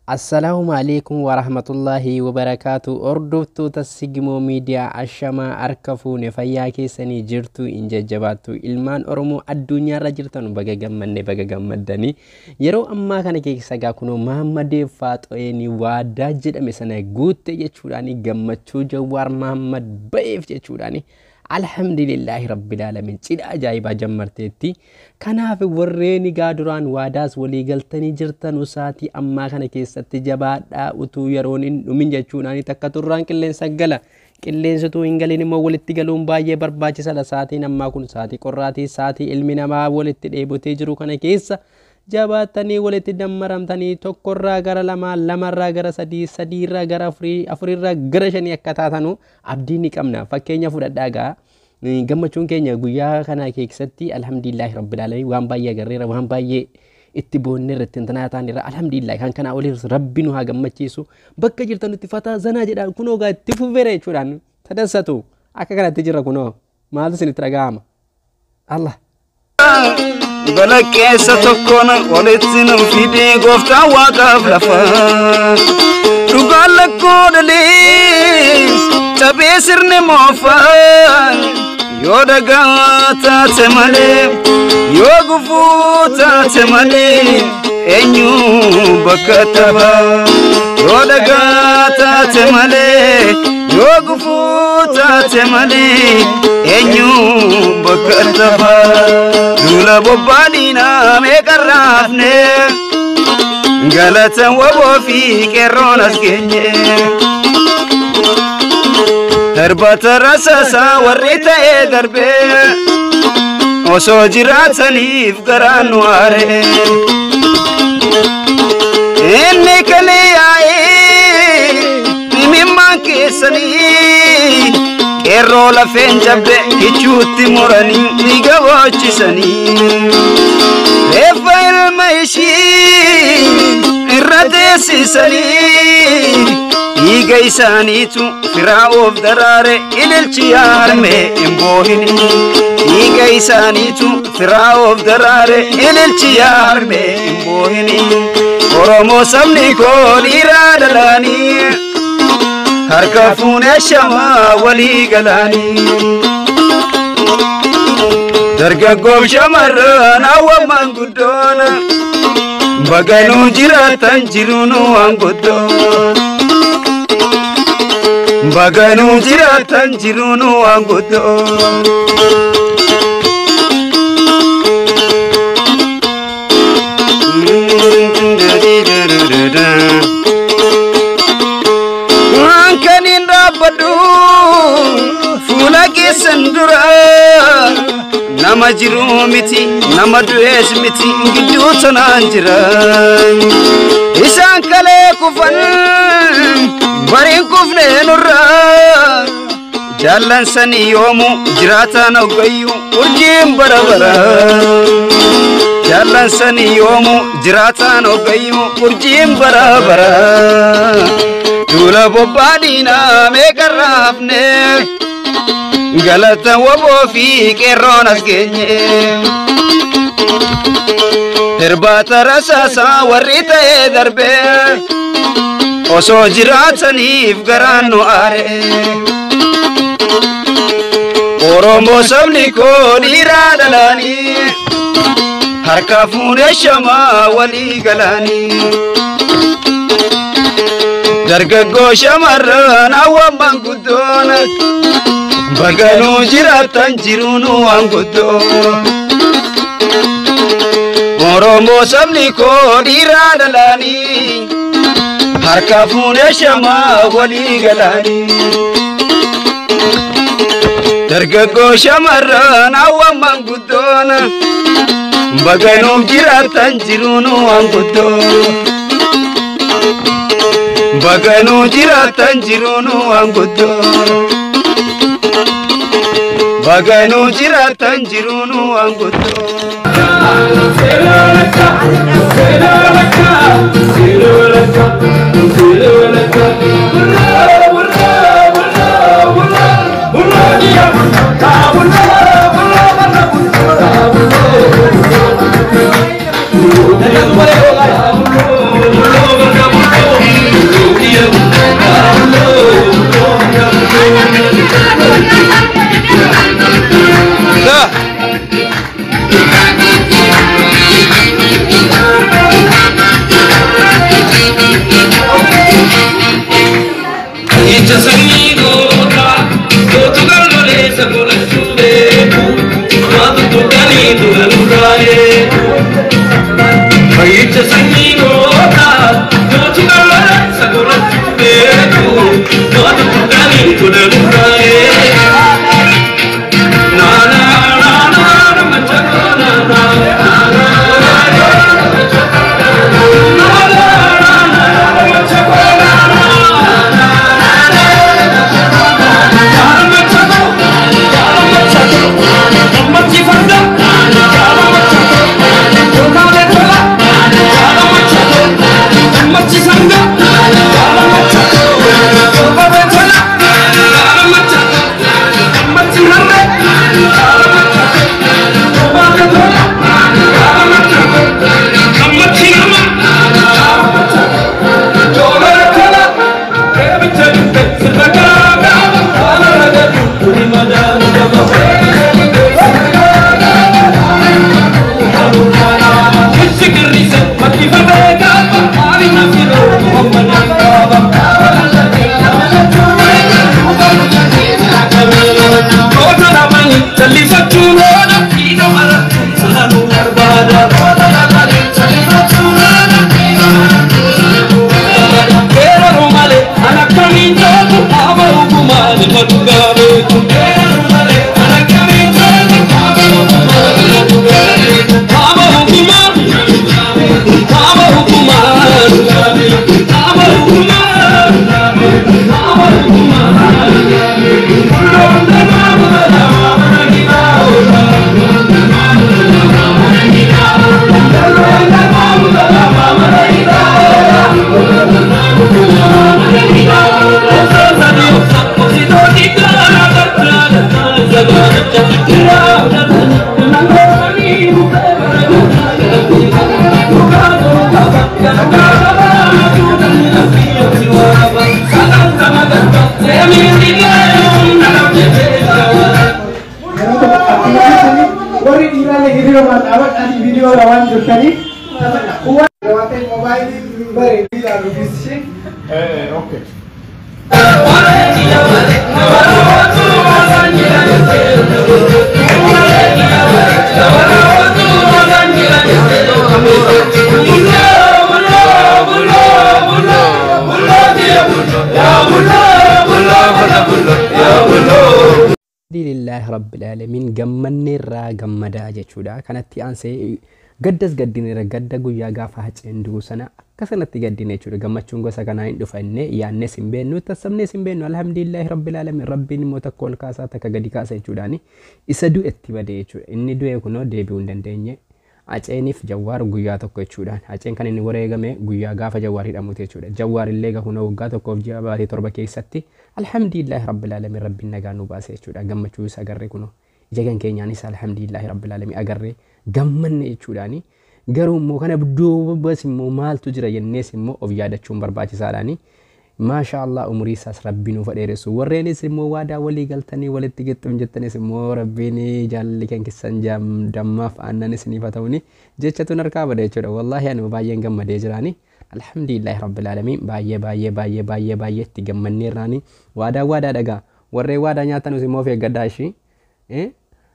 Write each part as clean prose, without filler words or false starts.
Assalaamu alaikum warahmatullahi wabarakaatu. Hordoftoota Sigimoo Miidiyaa, ashamaa, harka fuune, fayyaa keessanii jirtu, hin jajjabaattu? Ilmaan Oromoo addunyaarra jirtan, baga gammanne, baga gammaddanii. Yeroo ammaa kana keessa gaa kunoo Mahammadee Faaxo'een waadaa jedhame sana guutte jechuudhaan, gammachuu Jawaar Mahammad ba'eef jechuudhaan, alhamdulillahi rabbil alamin, cidha ajaa'ibaa jammarteetti. Kanaaf warreen egaa duraan waadaas walii galtanii jirtan, saatii ammaa kana keessatti jabaadhaa, utuu yeroon hin dhumin jechuudhaan. Takka turraan qilleensa gala, qilleensituu hin galin immoo walitti galuun baay'ee barbaachisaadha. Saatiin ammaa kun saatii qorraatii, saatii ilmi namaa walitti dheebotee jiru kana keessa jabaatanii walitti dammaramtanii tokkorraa gara lamaa, lamarraa gara sadii, sadiirraa gara afurii, afurirraa gara shanii akka taatanu abdii ni qabna. Fakkeenya fudhadhaa gaa, gammachuun keenya guyyaa kana keessatti alhamdulillahi rabbil alamin, waan baay'ee agarreera, waan baay'ee itti boonne irratti hintanaa taanirra. Alhamdulillah, kan kanaa oliif Rabbi nu haa gammachiisu. Bakka jirtanutti fataa zanaa jedhaan, kunoo gaa itti fufeera jechuudhaan tadassatu. Akka kanatti jira kunoo, maaltu isinitti dhaga'ama? Allah. Balaqqeessa tokkoon walitti nu fidee gooftaan waaqaaf lafa. Dhugaan lakkoo dhalee cabee sirni moofaa, yoo dhagaa taate malee, yoo gufuu taate malee, eenyu bakka tafa? Yoo dhagaa taate malee, yoo gufuu taate malee, eenyu bakka tafa? Duula bobbaadhiinaa meeqarraafne, galata waboo fi qeerroon as geenye. Darbata rasasaa warri ta'ee darbee, osoo jiraataniif garaan nu aare. Inni kalee yaa'ee dhimimmaan keessanii, qeerroo lafeen cabde kichuutti muranii dhiiga boochisanii. Reeffa ilma ishii irra teessisanii, dhiiga isaaniitu firaa'oof daraare, ililchi yaarme hin boohini. Dhiiga isaaniitu firaa'oof daraare, ililchi yaarme hin boohini. Oromoo sabni koo dhiiraa dhalaanii, harka fuunee shamaa walii galaanii. Dargaggoof shamarran, hawwan maanguddoon, baganuu jiraatan jiruun waan guddoo. Baganuu jiraatan jiruun waan guddoo. Kan hin dhaabbadhu fuula keessan dura, nama jiru miti, nama du'ees miti, gidduu tanaan jira. Isaan kalee kufan bariin kufne nurra, jaallan sanii yoomu jiraataan hoggayyuu urjiin bara bara. Jaallan sanii yoomu jiraataan hoggayyuu urjiin bara bara. Duula bobbaadhiinaa meeqarraafne, galata waboo fi qeerroon as geenye. Irbaata rasaasaa warri ta'ee darbee, osoo jiraataniif garaan nu aare. Oromoo sabni koo dhiiraa dhalaanii, harka fuunee shamaa walii galaanii. Dargaggoo shamarran, hawwan maanguddoon, baganuu jiraatan jiruun waan guddoo. Oromoo sabni koo dhiiraa dhalaanii, harka fuunee shamaa walii galaanii. Dargaggoo shamarran, hawwan maanguddoon, baganuuf jiraatan jiruun waan guddoo. Baganuu jiraatan jiruun waan guddoo. Baganuu jiraatan jiruun waan guddoo. Alhamdulillahi rabbil alamin gammanneerraa gammadaa jechuudha. Kanatti aansee gaddas gaddineera gadda guyyaa gaafa Haceen du'u sana akka sanatti gaddine jechuudha. Gammachuun gosa kanaa hin dhufanne yaannes hin beennu tassabnees hin beennu. Alhamdulillahi rabbil alamin rabbiin immoo takka ol kaasaa takka gadi kaasa jechuudhaani isa du'etti bade jechuudha. Inni du'e kunoo deebi'uu hin dandeenye. Haceeniif Jawaar guyyaa tokko jechuudhaan. Haceen kan inni wareegame guyyaa gaafa Jawaar hidhamuuti jechuudha. Jawaar illee gahuna waggaa tokkoof ji'a baatee 7 keessatti alhamdulillahi rabbil alamin rabbiin nagaa nu baase jechuudha. Gammachuu isa agarree kunoo ija kan keenyaanis alhamdulillahi rabbil alamin agarree gammanne jechuudhaani. Garuu immoo kana duubas immoo maaltu jira jennees immoo of yaadachuun barbaachisaadhaani. Maasha Allah umurii isaas rabbi nuuf dheeressu. Warreenis immoo waadaa walii galtanii walitti qixxum jettanis immoo rabbiin jaalalli kan keessan dammaaf aannan isiniif haa ta'uni jechatuun harkaa bada jechuudha. Wallaahi ani baay'een gammadee jiraani. Alhamdulillahi rabbil alamin baay'ee baay'ee baay'ee baay'ee baay'ee itti gammanneerraani. Waadaa waadaa dhagaa. Warreen waadaa nyaatanus immoo of eeggadhaa ishii.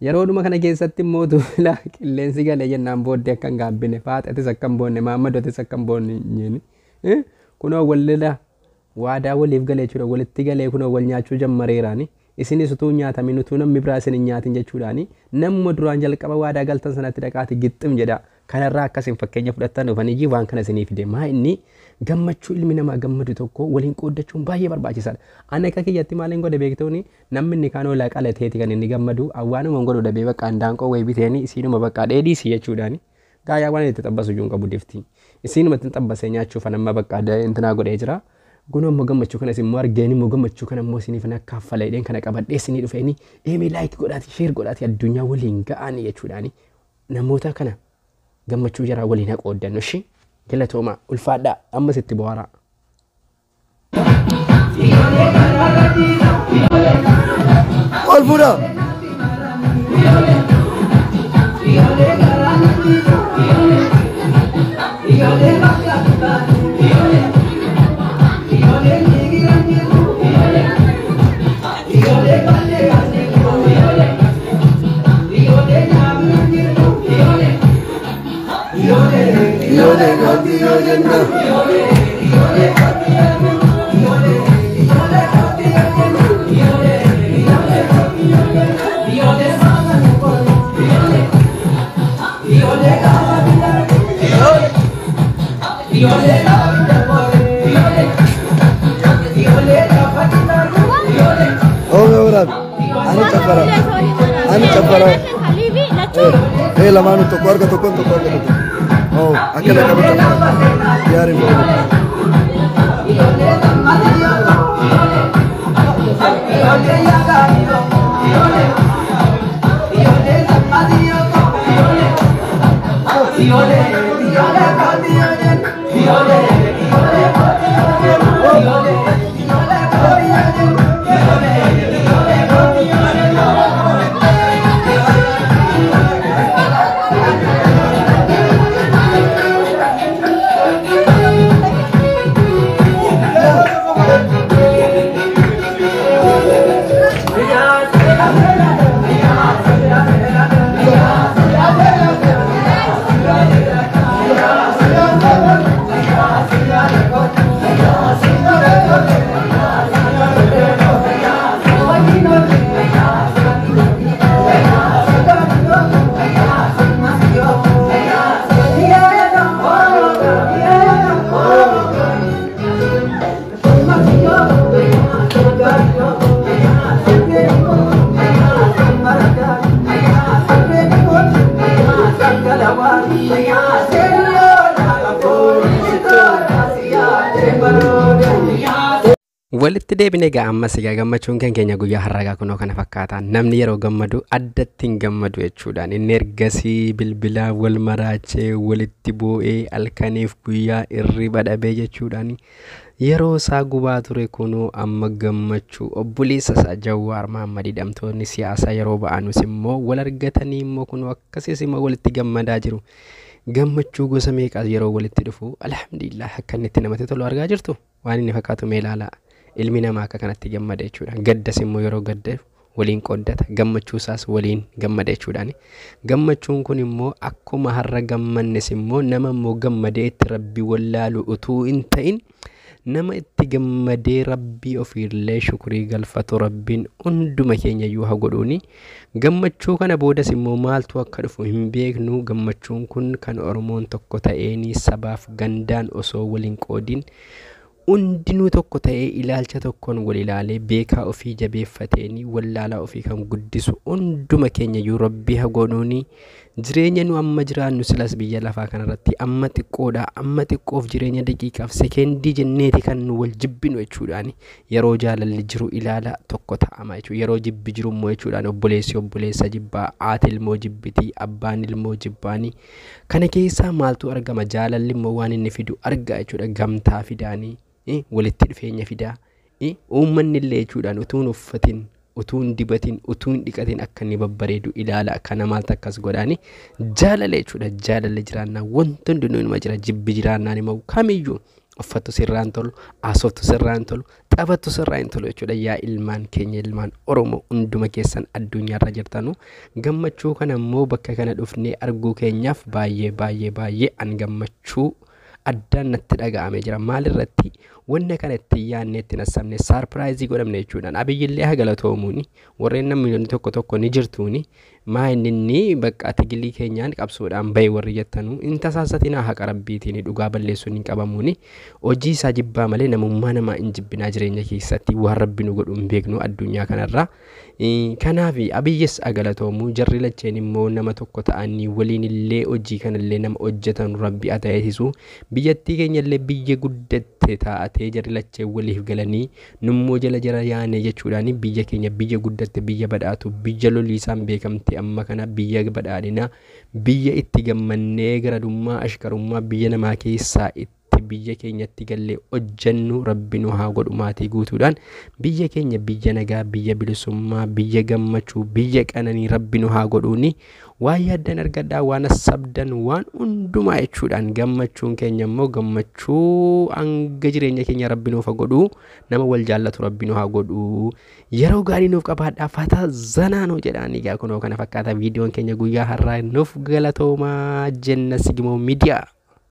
Yeroodhuma kana keessatti immoo tuulaa qilleensi galee jennaan booddee akka hin gaabbine faaxatis akka hin boonne maammadotis akka hin boonne kunoo wallila waadaa waliif galee jechuudha. Walitti galee kunoo wal nyaachuu jammareeraani. Isinis utuu nyaatamin utuu namni biraa isin hin nyaatin jechuudhaani. Namuma duraan jalqaba waadaa galtan sanatti dhaqaati gixxim jedha. Kanarraa akkasiin fakkeenya fudhattan dhufanii waan kana isinii fide. Maa inni gammachuu ilmi namaa gammadu tokko waliin qooddachuun baay'ee barbaachisaadha. Ani akka kiyyatti maaliin godhe beektuuni namni inni kaan oolaa qalateeti kan inni gammadu awwaanuma godhu dhabee bakka handaanqoo wayii biteeni isiinuma bakka dheedhiisi jechuudhaani. Gaayaa waan itti xabbasu iyyuu hin qabu difti. Isiinuma itti xabbasee nyaachuuf amma bakka intinaa godhee jira. Kun ammoo gammachuu kanas immoo argeen immoo gammachuu kana immoo isiniif akka kaffala kana qabadhee isinii dhufeeni eemee laayik godhaati sheer godhaati addunyaa waliin ga'anii jechuudhaani namoota kana gammachuu jaraa waliin haa qooddannu ishii galatoomaa ulfaadhaa ammas itti bohaaraa. Ol fuudhaa. Ani caffara. Ani caffara. Eh, lamaanuu tokko harka tokkoon tokko harka tokko. Oh, akkana qabu caffara. Yaari moo. Walitti deebine egaa ammas egaa gammachuun kan keenya guyyaa har'aa kunoo kana fakkaata. Namni yeroo gammadu addatti hin gammadu jechuudhaan inni ergasii bilbilaa wal maraachee walitti boo'ee halkaniif guyyaa irriba dhabee jechuudhaan yeroo isaa gubaa ture kunoo amma gammachuu obboleessa isaa Jawaar Mahaammad hidhamtoonni siyaasaa yeroo ba'anus immoo wal argatanii immoo kunoo akkasiis immoo walitti gammadaa jiru. Gammachuu gosa meeqaas yeroo walitti dhufu alhamdulillah akka inni itti namatti tolu argaa jirtu waan inni fakkaatu mee ilaalaa. Ilmi namaa akka kanatti gammada jechuudha. Gaddas immoo yeroo gadda waliin qooddata. Gammachuu isaas waliin gammada jechuudhaan. Gammachuun kun immoo akkuma har'a gammannes immoo nama immoo gammadee itti rabbi wallaalu utuu hin ta'in nama itti gammadee rabbii ofiillee shukurii galfatu rabbiin hunduma keenya iyyuu haa godhuuni. Gammachuu kana boodas immoo maaltu akka dhufu hin beeknu. Gammachuun kun kan Oromoon tokko ta'eenii sabaaf gandaan osoo waliin qoodin hundinuu tokko ta'ee ilaalcha tokkoon wal ilaalee beekaa ofii jabeeffateenii wallaalaa ofii kan guddisu hunduma keenya iyyuu rabbii haa godhuuni. Jireenya nu amma jiraannu silas biyya lafaa kanarratti amma xiqqoodha amma xiqqoof jireenya daqiiqaaf sekeendii jenneeti kan nu wal jibbinu jechuudhaan yeroo jaalalli jiru ilaala tokko ta'ama jechuudha. Yeroo jibbi jiru immoo jechuudhaan obboleessi obboleessa jibbaa, haati ilmoo jibbitii, abbaan ilmoo jibbaanii. Kana keessaa maaltu argama? Jaalalli immoo waan inni fidu argaa jechuudha. Gamtaa fidaanii walitti dhufeenya fidaa. Uummanni illee jechuudhaan utuu hin uffatin, utuu hin dibatin, utuu hin dhiqatin akka inni babbareedu ilaala. Kana maaltu akkas godhaani? Jaalala jechuudha. Jaalalli jiraannaan wanti hundinuu inuma jira. Jibbi jiraannaan immoo kamiyyuu uffattu sirraa hin tolu, haasoftu sirraa hin tolu, taphattu sirraa hin tolu jechuudha. Yaa ilmaan keenya ilmaan Oromoo hunduma keessan addunyaarra jirtanu gammachuu kana immoo bakka kana dhufnee arguu keenyaaf baay'ee baay'ee baay'ee an gammachuu addaan natti dhaga'amee jira. Maalirratti wanna kana itti yaadne itti nassabne saarpiraayizii godhamne jechuudhaan Abiyyillee haa galatoomuuni warreen namni tokko tokko ni jirtuuni maa inni inni bakka tigilii keenyaan qabsoodhaan bahe warri jettanuu hin tasaasatinaa haqa rabbiitiin dhugaa balleessuun hin qabamuuni hojii isaa jibbaa malee namummaa namaa hin jibbinaa jireenya keessatti waan rabbi nu godhu hin beeknu addunyaa kanarraa. Kanaaf Abiyyis haa galatoomu jarri lacheen immoo nama tokko ta'anii waliin illee hojii kanallee nama hojjetan rabbi haa taasisu biyyattii keenya illee biyya guddatte taatee jarri lacheen waliif galanii nummoo jala jala yaane jechuudhaan biyya keenya biyya guddatte biyya badhaatu biyya loliisaan beekamte amma kana biyya badhaadhinaa biyya itti gammannee garadummaa ashkarummaa biyya namaa keessaa itti biyya keenyatti gallee hojjennu rabbi nu haa godhu maatii guutuudhaan biyya keenya biyya nagaa biyya bilisummaa biyya gammachuu biyya qananii rabbi nu haa godhuuni waan yaaddan argadhaa waan asabdan waan hundumaa jechuudhaan gammachuun keenya immoo gammachuu hanga jireenya keenya rabbi nuuf haa godhu nama wal jaallatu rabbi nu haa godhu yeroo gaarii nuuf qabaadhaa fataa zanaa nuu jedhaan egaa kunoo kana fakkaata viidiyoon keenya guyyaa har'aa nuuf galatoomaa jenna Sigimoo Miidiyaa.